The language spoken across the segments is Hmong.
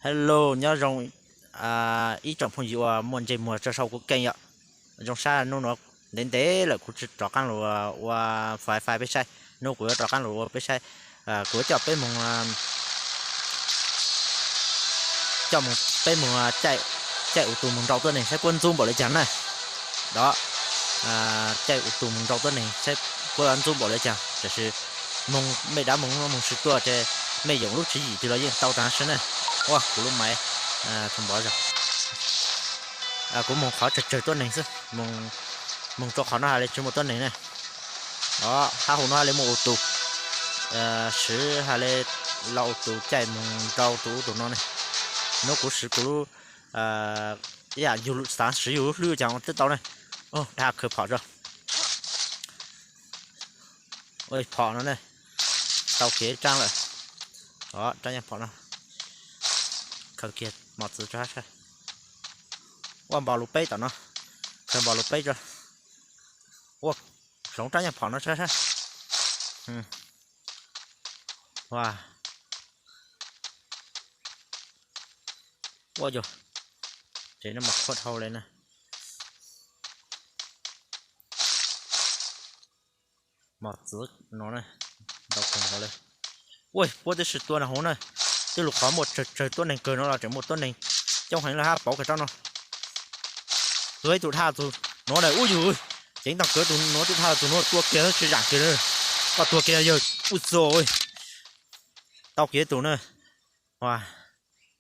Hello, nyob zoo ib tsoom phooj ywg uas muaj ntsej muag tso sau kuv keej yom. Zoo sab hnub no ntev ntev lawm kuv tsis rov qab los ua fais fais peb saib. Hnub kuv yuav rov qab los ua peb saib, kuv yuav coj peb moog, coj peb moog caij ua tus moog nrau tuab neeg saib puab ntxub npaum li caag na. Dov, caij ua tus moog nrau tuab neeg saib puab ntxub npaum li caag, tab sis moog mej dab moog moog sib tuaj ces mej yoom lub tswv yim twg los yeej tau taag sib na. Ua kuv lub maiv tug npov zog. Kuv moog qhov tsawg tsawg tuab neeg xwb, moog rua qhov no has le tsis muaj tuab neeg na. Dov, hab huv no has le muaj ua tus, siv has le los ua tus caij moog nrau tus ub tus no ne. Hnub kuv siv kuv lub, yam yug xaav siv yug lub hlwb caag twb tau ne. Dha khaws phom tso. Phom no ne, tau kev raab lawm. Raab nyab phom no, khaws kiag mos txwv tso sab. Ua npog lus peb tom no, khaws npog lus peb tso. Ua, hloov raab nyab phom no sab sab. Ua, ua yog, ces no mas khuaj dhau le na. Mos txwv no ntau kawg nkaus le. Ua, puab twb sib tua na huv na, twb lug qhov muaj tsawg tsawg tuab neeg kawg no los tseem muaj tuab neeg coob heev le hab, pauv kawg rab no. Tua ib tug dhaj tug nuav na, ub yug, ceev taag kawg tug nuav, tug dhaj tug nuav tua kiag tsis zaam kiag. Koj tua kiag yawg, ub txog, tau kiag tus na.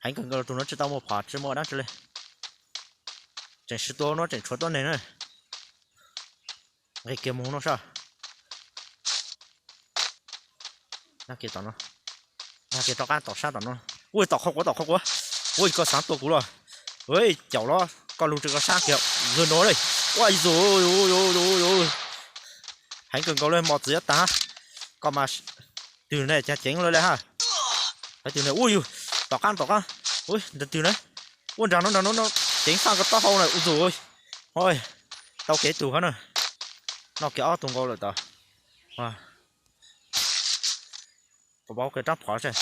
Heev kawg nkaus, tus nuav tsis tau muaj phom tsis muaj dab tsi le. Tseem sib tua nuav tseem tshuav tuab neeg na. Nqis kiag moog no sab. Nqis tom no, nqis kiag rov qaab tom sab tom no. Ua tom qhov quav, tom qhov quav. Ua, koj xaav tua kuv los? Caum los koj lug tsi koj sab kiag, lug no le. Ua, heev kawg nkaus le, mos txwv yuav taag. Koj mas, twg ne, caag ceev lawm le hab. Twg ne, ua yug, tom qaab tom qaab. Ntawd twg ne? Ua nraag no, nraag no, ceev faaj koj taub hau na, ua txug. Tau kev tug hov na. Noj kiag ob tug nkaus lawm tod. Pauv kiag rab phom seb,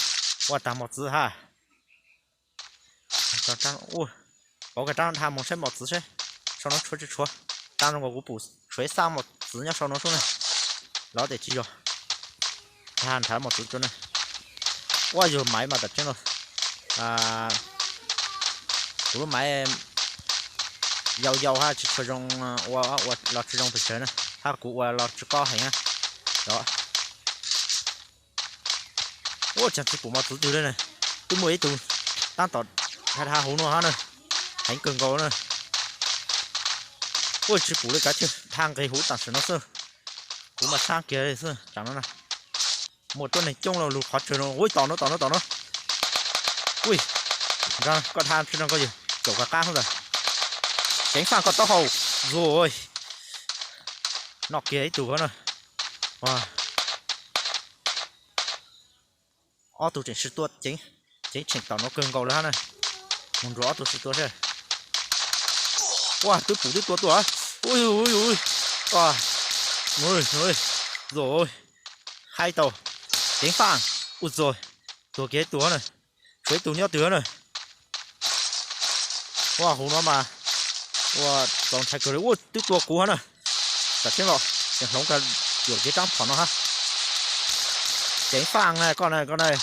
ua taag mos txwv hab. Pauv kiag rab dhaj moog seb mos txwv seb sau no tshuav tsi tshuav. Taag zoo nkaus kuv pum tshuav ib xaj mos txwv nyob sau no sub ne. Los tes tsis yog, dhaj nrhav mos txwv rua ne. Ua yug maiv mas tam tseeb los, kuv lub maiv yau yau hab tsis tshua zoo, ua los tsis zoo pes tsawg na, hab kuv ua los tsis qob heev na. Ua caag tsis pum mos txwv twg le na. Twb muaj ib tug taab tom dhaj huv no hab na, heev kawg nkaus na. Ua tsis pum le, kav tsij dhaj nqis huv tam sim no xwb. Kuv mas sab kiag xwb tam no na. Muaj tuab neeg coob lug qhov tsawg no, ua tom no tom no tom no. Ua, koj dhaj tsi nrug koj yawg caum koj qaab xwb ntag. Ceev faaj koj taub hau, zuag. Noj kiag ib tug hov na. Ob tug tseem sib tua ceev, ceev tsheem tom no kawg nkaus le hab na. Moog nrug ob tug sib tua seb. Ua, twb pum twb tua tuaj. Ua, zuag, haib tau. Ceev faaj, ua txug, tuag kiag ib tug na. Tshuav ib tug nyob twg na. Ua huv no mas, ua txaus ntshai kawg le, ua twb tua kuv hov na. Tam tseeb los tseem hloov kag yuam kev rab phom no hab. Ceev faaj na koj na, koj na. Ua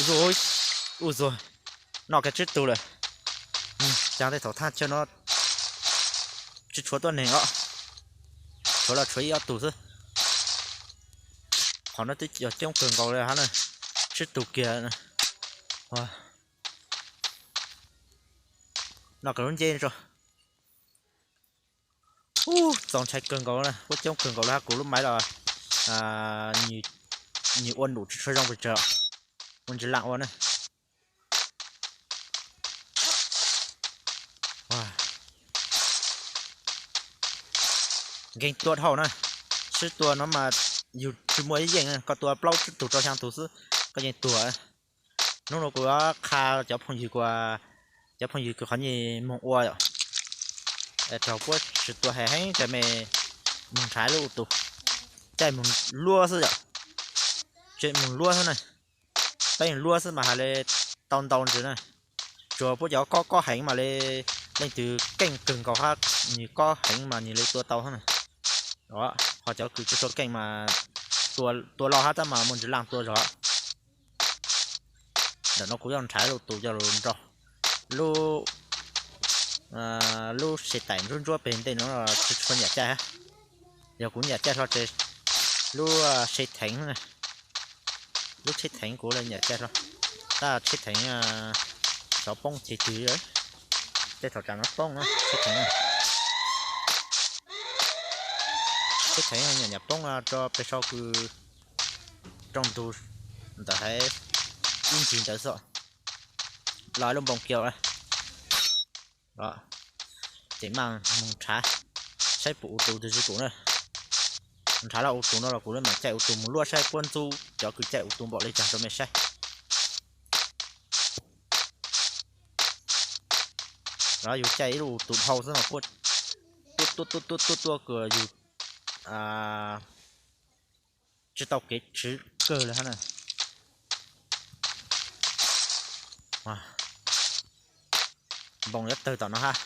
txug, ua txug, noj kag tsib tug lawm. Caag tej thaum thaj chaw no tsis tshuav tuab neeg os, tshuav los tshuav ib ob tug xwb. Qhov no twb yog coob kawg nkaus le hab na, tsib tug kiag. Noj kag lub nceb tso. Ub, txaus ntshai kawg nkaus na, huab coob kawg nkaus le hab, kuv lub maiv los nws ua num tsis tshua zoo pes tsawg, ua ntsis laaj ua na. Nkeeg tua dhau na, sib tua no mas yug tsis muaj ib yeej, koj tua plaub tsib tug rau xyaa tug xwb koj yeej tuag. Hnub no kuv yuav qha cov phooj ywg, cov phooj ywg kws qhov nyij moog ua yom, raug puab tsis tua heev heev ces mej moog nrhav lub ua tus, caij moog luab xwb yom, caij moog luab xwb na, peb moog luab xwb mas has le tau ntau ntsis na. Tsuas puab cov kob kob heev mas li, leej twg keej kawg nkaus hab, nws kob heev mas nws li tua tau hab na. Ho cov kws tsis tshua keej mas tua loj hab tab mas muaj ntsis laaj tua zog. Ntawm no kuv yuav nrhav lub tus coj lug nrau lub, lub se taim ntsuab ntsuab peg ntej no tsis tshua nyam caij hab. Yog kuv nyam caij hlo ces lub se theev, lub tsheb theev kuv le nyam caij hlo. Tab tsheb theev xyov poob txij twg, tej thaum tsam no poob na tsheb theev. Tsheb theev nyam nyam poob rau peg sau kws rooj ntug ntawm haiv ib ntsis ntawd xwb. Los lub npoo kiag, ces mam moog nrhav saib puas ua tus twg tsis pum na. Nrhav lub ua tus no los kuv mam caij ua tus moog luab saib puab ntxub cov kws caij ua tus npaum le caag rau mej saib. Los yus caij ib lub ua tus dhau xwb mas puab tuaj tuaj tuaj tuaj tuaj kws yus tsis tau kev tswv kawg le hab na. Npoo yuav tawg tom no hab.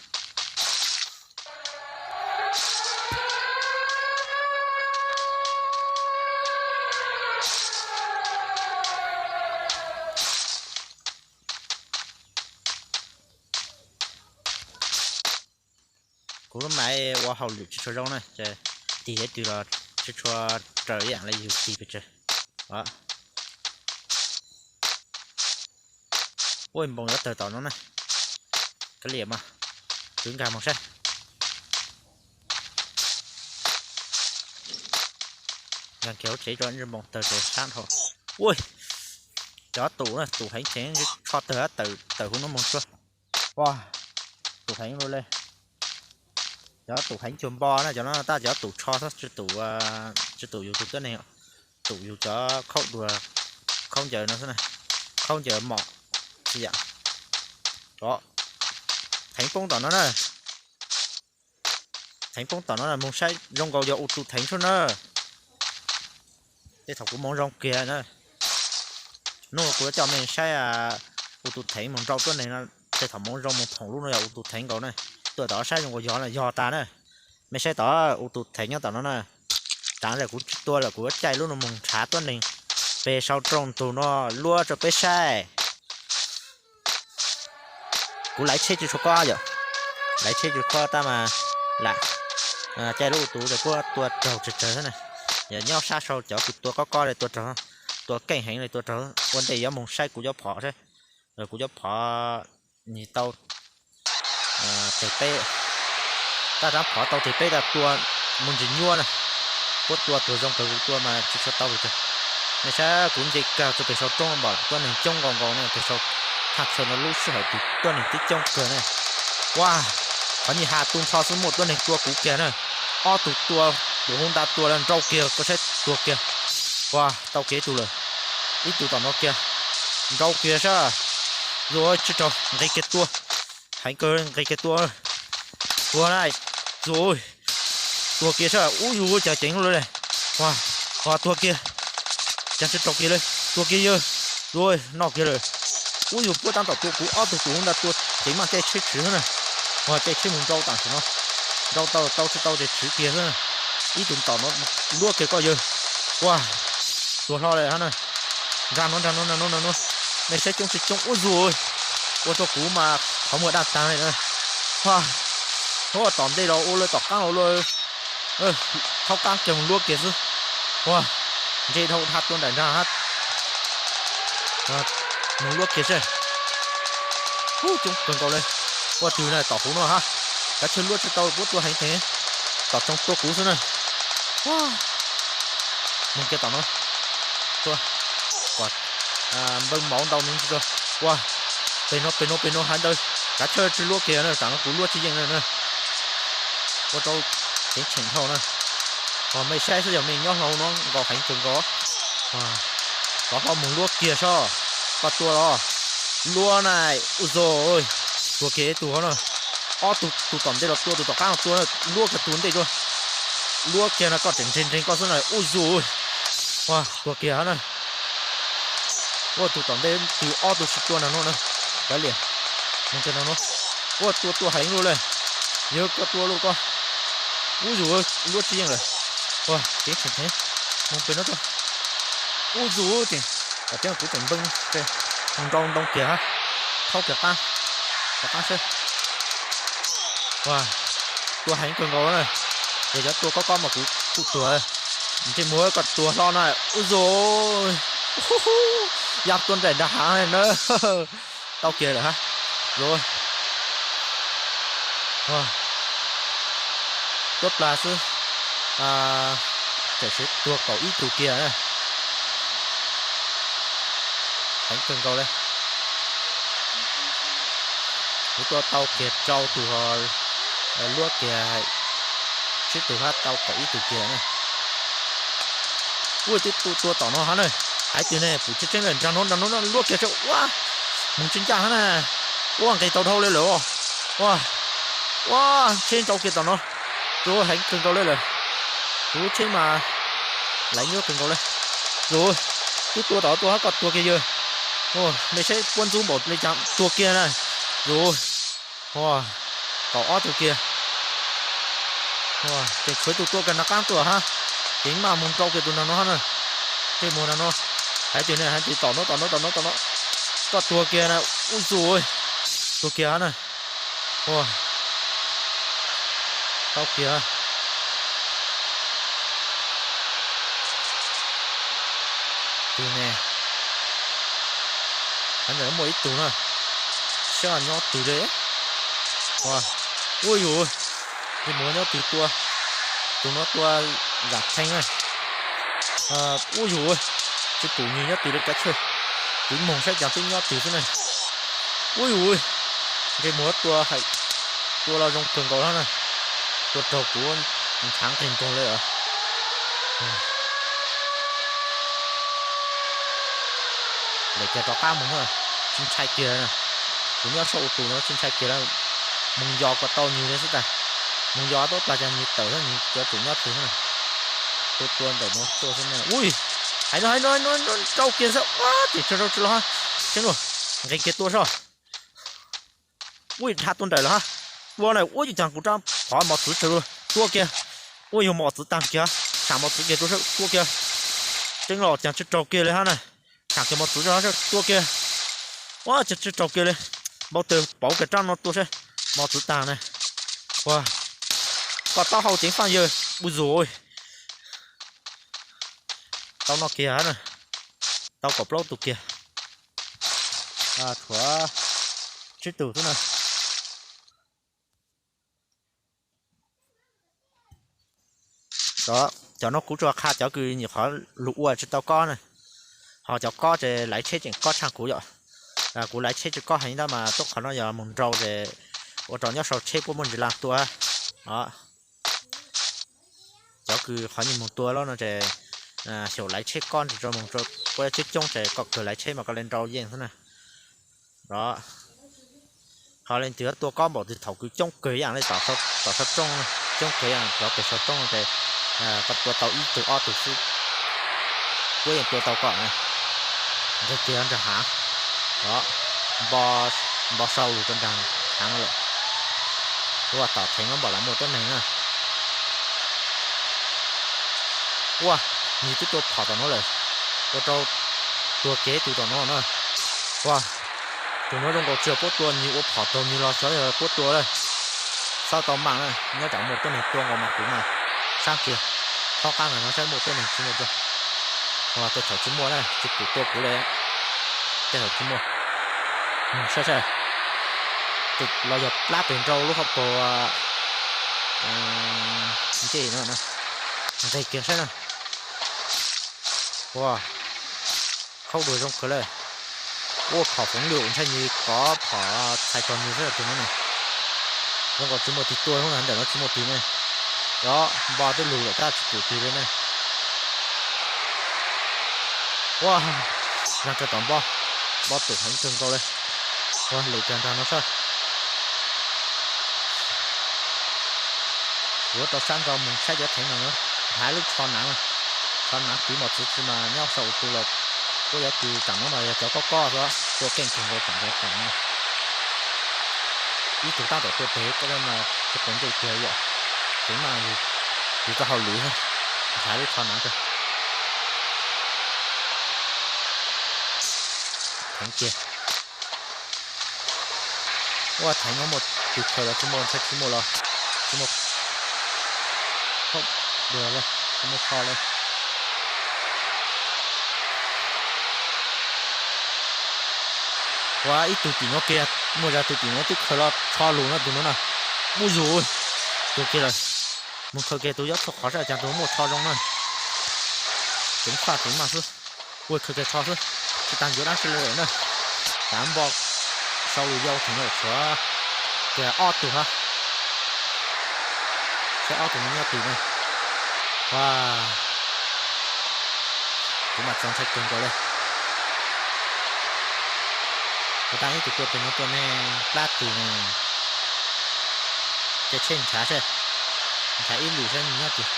Kuv lub maiv ua hauj lwm tsis tshua zoo na, ces tig ib tug los tsis tshua raws ib yaam le yus tig pes tsawg. Ua npoo yuav tawg tom no na. Kav liam mas, kwv nkag moog saib. Nkag kiag hauv tsev tso, npoo tawg ces sab dhau. Ua, cov tus na, tus heev tsev tsho tawg, tawm huv no moog tsuag. Ua, tus heev lu le. Cov tus heev cuag npo na, cov no tab cov tus tsho xwb, tsis tus yus tus tuab neeg, tus yus cov khaub dua, khaub ncaws no xwb na, khaub ncaws mom tsi yaam. Theev poob tom no na. Theev poob tom no, moog saib zoo nkaus yog ua tus theev xwb na. Tej thaum kuv moov zoo kiag na. Nub kuv yuav coj mej saib ua tus theev moog nrau tuab neeg no. Tej thaum moov zoo moog thoom lub no yog ua tus theev nkaus na. Tuaj tom saib zoo nkaus yog, yog tas na. Mej saib tom ua tus theev nyob tom no na. Taav lawm kuv tsis tua lawm, kuv yuav caij lub no moog nrhav tuab neeg peg sau rooj ntug no luab rau peb saib. Kuv laiv tsheb tsis tshua kob yom, laiv tsheb tsis tshua kob tab mas lam caij lub ua tus ces puab tua raug tsawg tsawg xwb na. Yog nyob sab sau cov kws tua kob kob le tua raug, tua keej heev le tua raug. Ua ntej yuav moog saib kuv cov phom saib, kuv cov phom nws tau teg peb, tab rab phom tau teg peb tas tua muaj ntsis nyuab na. Puab tua tuag zoo kawg, kuv tua mas tsis tshua tau li. Mej saib kuv nce kag txug peg sau roob npaum tuab neeg coob nkaus nkaus ne, peg sau thaj chaw no lub sij hawm tus tuab neeg twb coob kawg ne. Ua, qhov nyij has tu nrho xwb muaj tuab neeg tua kuv kiag na. Ob tug tua, tus hauv nta tua lawm nrau kiag koj saib, tuag kiag. Ua, tau kiag ib tug lawm, ib tug tom no kiag, nrau kiag sab. Zuj, tsis raug, nqis kiag tua, heev kawg, nqis kiag tua. Ua na, zuj, tuag kiag sab, ub yus caag ceev lawm le. Ua, ua tuag kiag, caag tsis raug kiag le, tuag kiag yawg, zuj, noj kiag lawm. Ub yus puab tab tom tua kuv, ob tug tus hauv nta tua ceev, maj caij tsheb tshwv xwb na. Ua, caij tsheb mus nrau tam sim no, nrau tau tau tsis tau ces tshwv kiag xwb na. Ib tug tom no, luab kiag koj yawg. Ua, tuag hlo le hab na. Nraag nuav, nraag nuav, nraag nuav, nraag nuav. Mej saib coob tsis coob, ub zuj, ua rau kuv mas qhov muag daj taag le na. Ua, tom ntej los ua le tom qaab los ua le, thaub qaab kiag mus luab kiag xwb. Ua, ntse dhau dhau tua nraim nraag hab. Mus luab kiag seb. Ub, coob kawg nkaus le. Ua twg na tom huv no hab. Kav tsij luab tsis tau, puab tua heev heev. Tom tsoom tua kuv xwb na. Moog kiag tom no. Tua, npawg mauv ntau nws tsis tua. Ua, peg no peg no peg no hab ntawd, kav tsij tsis luab kiag na, tam no kuv luab tsis yeej na. Ua rau ceev tsheem dhau na. Mej saib xwb, yog mej nyob hauv no nkaus heev kawg nkaus. Rov qab moog luab kiag sab. Koj tua los luab na. Ub zuj, tuag kiag ib tug hab na. Ob tug, tus tom ntej los tua, tus tom qaab los tua, luab kiag tus ntej tua. Luab kiag no koj tseem nreg nreg koj xwb na. Ub zuj, ua, tuag kiag hab na. Ua, tus tom ntej twb ob tug tsis tua nraag nuav na. Kav liam, Mus kiag no no. Ua tua tua heev luaj li. Yog koj tua luaj koj. Ub zus, luaj tsis yeej lawm. Ua kev tseem thev. Mus pem no tuaj. Ub zus tseem, kom tseeb kuv tseem npee. Mus nrau ntoo kiag ha. Thaub kiag qab, rov qab seb. Ua, tua heev kawg nkaus na. Yog cov tua kob kob mas kuv kuj tuag. Ntsej muag koj tua hlo na. Ub zus, ya tua nraim nrag hav na. Tau kiag lawm ha. Tuab plag xwb. Tseem sib tuag kaum ib tug kiag na. Heev kawg nkaus li. Kuv tua tau kiag rau tus luab kiag, sib tug hab tau kaum ib tug kiag na. Ua tib tug tua tom no hab na. Hais tias ne pum tseeb tseeb lawm, nrag no nrag no luab kiag seb ua. Mus tsis ncaj hab na. Ua nqis tau dhau li lawm. Ua, ua tsheb nrau kiag tom no. Tua heev kawg nkaus li lawm. Kuv lub tsheb mas laiv nyuaj kawg nkaus li. Ua, twb tua tom tua hab koj tua kiag yawg. Ua, me saib puab ntxub npaum li cas tua kiag na. Ua, kaum ob tug kiag. Ua, tseem tshuav ib tug tua kiag nrag qaab tuaj hab. Ceev maj mus nrau kiag tus nrag no hab na. Tej muag nrag no. Hais tias ne, hais tias tom no tom no tom no tom no. Koj tuag kiag na. Ub zus, tuag kiag hab na. Ua, tau kiag. Twg ne? Qhov ntawm no muaj ib tug na. Saib nyob twg li. Ua, ub yus, tej muag nyob twg tua. Tus no tua zam theej na. Ub yus, tsis pum nws nyob twg li kav tsij. Kuv moog saib cas twb nyob twg xwb na. Ub yus, ntsej muag tua, tua los zoo kawg nkaus hab na. Tua raug kuv ntshaav nqig nroog li os. Lawm kiag rov qab mus na, tsis ntshai kiag na. Kuv nyob saum ua tus no tsis ntshai kiag na. Mus yos kom tau nws li xwb tas. Mus yos tuab plag cas nws tawm xwb, nws cov tsum nyob twg xwb na. Tua tua ntawm no tuaj xwb na. Ui, hais no hais no, rau kiag xwb, ua tseem tsawg rau tsis los. Saib luaj, nqis kiag tua soj. Ua dhau tuaj nraim lawm hab. Tua na, ua cas kuv rab phom mos txwv tsawg lug. Tua kiag. Ua yog mos txwv taag kiag, sam mos txwv kiag rau sab tua kiag. Tseeb los cas tsis raug kiag li hab na. Sam kiag mos txwv rau sab tua kiag. Ua cas tsis raug kiag li. Npau taws pauv kiag rab no tua sab mos txwv taag na. Ua, koj taub hau ceev faj yawg ua zus. Tau no kiag na. Tau kaum plaub tug kiag. Tshuav tsib tug xwb na. Cov no kuv tsuas qha cov kws nyuam qhuav lug ua tsis tau kob na, ho cov kob ces laiv tsheb tseem kob tshaj kuv yom. Kuv laiv tsheb tsis kob heev tab mas tuab qhov no yog moog nrau ces ua rau nyob sau tsheb puab muaj ntsis lag tua. Cov kws qhov nyuag moog tua lawm no ces xyaum laiv tsheb kob ntsis rau moog, puab coob coob ces koj kawg laiv tsheb mas koj le nrau yeej xwb na. Ho leej twg tua kob npaum twg thaum kws coob kawg yam li tom sab roob, coob kawg yam cov peg sau roob ces koj tua tau ib tug ob tug xwb, puab yeej tua tau koj. Nqeg kiag nraag haav, npau sau lug rau nraag haav no lawm. Ua tom theev no npaum lam muaj tuab neeg na. Ua, nws twb tua phom tom no lawm, ua rau tuag kiag ib tug tom no na. Ua, tus no zoo nkaus tsis yog puab tua, nws ua phom raug nws los xyov yog puab tua lawm. Txhob tau maam na, nyob tsam muaj tuab neeg tua nkaus mas kuv mas sab kiag. Thaub qaab ntawm no saib muaj tuab neeg tsis muaj. Ua, tej thaum tsis muaj na, tsis pum tua kuv li. Tej thaum tsis muaj. Saib saib, los yog plab peg nrau lub hauv paug ncej no. Nqeg kiag saib na. Ua, khaub dua zoo kawg li. Ua, phom foov lwj ntshai nws kov phom txhais tog nws xwb tus no na. Zoo nkaus tsis muaj twg tua hnub ntawm no tsis muaj twg ne. Os, npau twb lug lawm tab tsis pum twg li ne. Ua, nag kawg tom npau, npau tum heev kawg nkaus li. Ua, lwm kawg nraag no saib. Kuv rau sab nrau mus saib cov theev no, nrhav lub tsho naav, tsho naav kwv mos txwv tsi mas nyob sau ua tus los. Kuj yuav kws tsam no mas yog cov kob kob xwb, tua keej kawg nkaus tsam cov tsam no. Ib tug tab tom tuaj pem koj mas tsis quav ntsej kiag yom. Ceev mas yus txoj hauj lwm, nrhav lub tsho nav kawg. Theev kiag. Ua theev no muaj tus khaws los tsis muaj, ntshai tsis muaj los tsis muaj. Tsis muaj kho li. Ua ib tug tim no kiag, muaj zag tus tim no twb khaws los tsho lus no tus no na. Muaj zus, tuag kiag lawm. Mus khaws kiag tus yob txhua qhov saib cas tus muaj tsho zoo na. Ceev faj ceev maj xwb. Ua khaws kiag tsho xwb, tsis tas ncuav dab tsi li lawm na. Tav npo sau lus yau theem no tshuav kiag ob tug hab. Saib ob tug no nyob twg na. Ua, kuv mas txaus ntshai kawg nkaus li. Kuv tab ib tug tuaj pem no tuaj ne, plab twg ne. Ces tsheb nrhav seb, nrhav ib lwm saib nws nyob twg.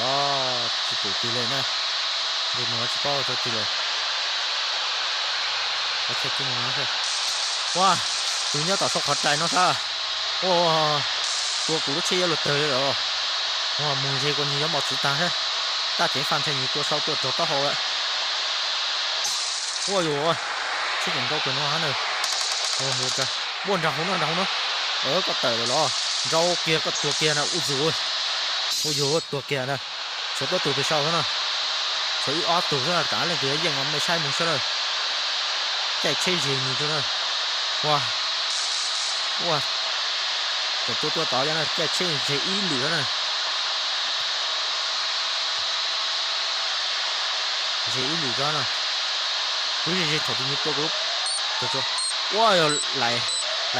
Os, tsis pum twg li na. Ntsej muag tsis paub ua tsaug twg lawm. Ua, tus nyob tom saum qhov rais no sab. Ua, tua kuv lub tsheb yuav luag tawg li lawm. Ua, mus ze kuas nws yuav mos txwv tag sab. Tab ceev faj ntshai nws tua sau tuaj raug taub hau lawm. Ua yus, tsheb tseem nrau kawg no hab na. Ua nrag hauv no, nrag hauv no. Koj tawm lawm los? Nrau kiag koj tuag kiag na, ua yus. Ua yus, tuag kiag na. Tshuav tuab tug pem saum xwb na. Tshuav ib ob tug xwb, kav leej twg yeej os, mej saib mus xwb na. Caij tsheb zeg nws rau na. Ua, ua, tseem tua tuaj tod na, caij tsheb zeg ib lwm na. Zeg ib lwm rau na. Kuv zeg zeg thaum twg nws tua kuv. Ua, lais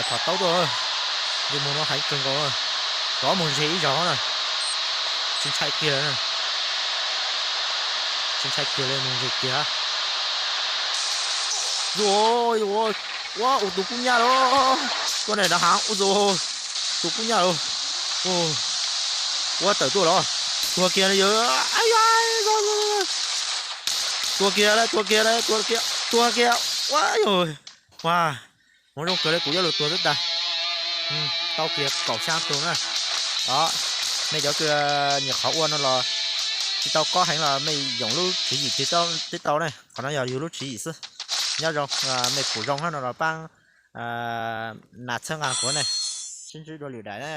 phom taub tuaj. Ntsej muag no heev kawg nkaus. Rov mus zeg ib zaug na. Tsis ntshai kiag na. Tsis ntshai kiag li, mus zeg kiag. Ua, ua, ua tus kub nyab los. Tuaj ne, dav hav, ua tus kub nyab los. Ua tawm tuaj los. Tuag kiag li yog. Tuag kiag li, tuag kiag li, tuag kiag, tuag kiag. Ua yog. Ua, hmoov zoo kawg li, kuv yuav luag tuag xwb tag. Tau kiag kaum xya tug na. Os, mej cov kws nyiam qhov ua no los tsis tau kob heev los mej yoom lub tswv yim twb tau ne, qhov no yog yus lub tswv yim xwb. Nyob zoo, mej pum zoo hab no los paab nas txhawb nqaa kuv ne. Sib ntsib dua lwm daim na.